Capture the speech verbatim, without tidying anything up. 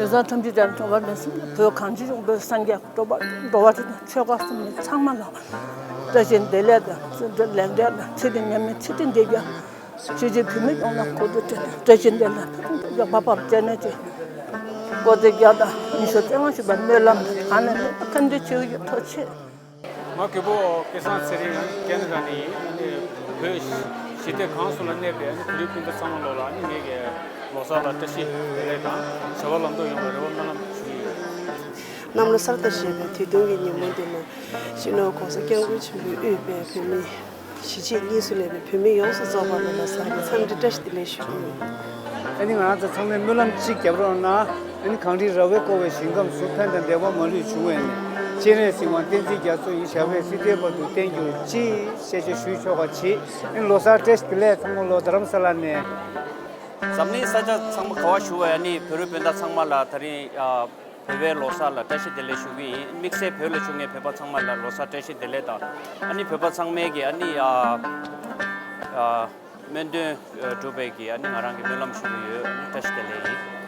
ཡོད་ཚད་ཐམས་ཅད་ཀྱང་འགྲོ་བ་ནས་བོད་གངས་ཅན་ལྗོངས་པའི་སངས་རྒྱས་འགྲོ་བ་འགྲོ་བ་རིགས་དང་ཆོས་གོས་གསུམ་ནས་ཚང་མ་ལ་བཀྲ་ཤིས་བདེ་ལེགས་དང་བརྩི་བཀུར་ལེགས་འབྲེལ་དང་ཚེ་འདི་ཉམས་མེད་ཚེ་རིང་བདེ་རྒྱས། ཆོས་རྗེ་བོད་མི་ཡོངས་ལ་གོ་བསྡུར་དྲན་བཀྲ་ཤིས་བདེ་ལེགས་ཕུན་སུམ་ཚོགས་པ་བར་བཅད་ནས་ཀྱི་སྐུ་ཚེ་བརྒྱ་དང་ཉི་ཤུ་རྩ་ལྔ་བཞུགས་པའི་སྨོན་ལམ་དང་ཨ་ནེ་ལ་ཕན་བདེ་ཆེ་བའི་ཐོག་ཆེད། ང་གུས་པོ་སྐལ་བཟང་ཚེ་རིང་ཡང་ཀེ་ན་ཌ་ནས་ཡིན། ཨ་ནི་བོད་ཞི་བདེ་གང་སོང་ལ་གནས་པའི་ཨ་ནི་བོད་རིགས་སྤུན་ཟླ་ཚང་མ་ལོ་ལ་ཨ་ནི་ངེད་ཀྱི་ལོ་གསར་ལ་བཀྲ་ཤིས་བདེ་ལེགས་དང་བྱ་བ་ལམ་འགྲོ་ཡོང་བའི་རེ་བ་སྨོན་ལམ་ཞུ་གི་ཡོད། གནམ་ལོ་གསར་དང་བཅས་པའི་དུས་སྟོན་གྱི་ཉིན་མོ་འདི་ལ་སྤྱི་ནོར་༸གོང་ས་༸སྐྱབས་མགོན་ཆེན་པོས་དབུས་པའི་བོད་མི་གཞིས་བྱེས་གཉིས་སུ་གནས་པའི་བོད་མི་ཡོངས་སུ་རྫོགས་པ་ལ་ལོ་གསར་གྱི་འཚམས་འདྲི་བཀྲ་ཤིས་བདེ་ལེགས་ཞུ་གི་ཡོད། ཨ་ནི་ང་རང་ཚོ་ཚང་མས་སྨོན་ལམ་གཅིག་རྒྱབ་རོགས་གནང་། ཨ་ནི་གངས་རི་ར་བས་བསྐོར་བའི་ཞིང་ཁམས་སུ་ཕན་དང་བདེ་བ་མ་ལུས་འབྱུང་བའི་གནས། སྤྱན་རས་གཟིགས་དབང་བསྟན་འཛིན་རྒྱ་མཚོ་ཡི་ཞབས་པད་སྲིད་མཐའི་བར་དུ་བརྟན་གྱུར་ཅིག་ཞེས་བྱ་ཞུས་ཆོག་པ་བྱེད། ཨ་ནི་ལོ་གསར་བཀྲ་ཤིས་བདེ་ལེགས། ཚང་མ་ལོ་རྡ་རམ་ས་ལ་ནས། འཛམ་གླིང་ས་ཆ་ཚང་མ་ག་བ་བཞུགས་པའི་ཨ་ནི་བོད་རིགས་སྤུན་ཟླ་ཚང་མ་ལ་ད་རིང་ཨ། བོད་པའི་ལོ་གསར་ལ་བཀྲ་ཤིས་བདེ་ལེགས་ཞུ་གི་ཡིན། དམིགས་བསལ་བོད་ལ་བཞུགས་མཁན་བོད་པ་ཚང་མ་ལ་ལོ་གསར་བཀྲ་ཤིས་བདེ་ལེགས་དང་། ཨ་ནི་བོད་པ་ཚང་མས་ཀྱི་ཨ་ནི་ཨ་ཨ་སྨོན་འདུན་སྒྲུབ་པའི་གི་ཨ་ནི་ང་རང་གི་སྨོན་ལམ་ཞུ་གི་ཡོད། ཨ་ནི་བཀྲ་ཤིས་བདེ་ལེགས་ཡིན།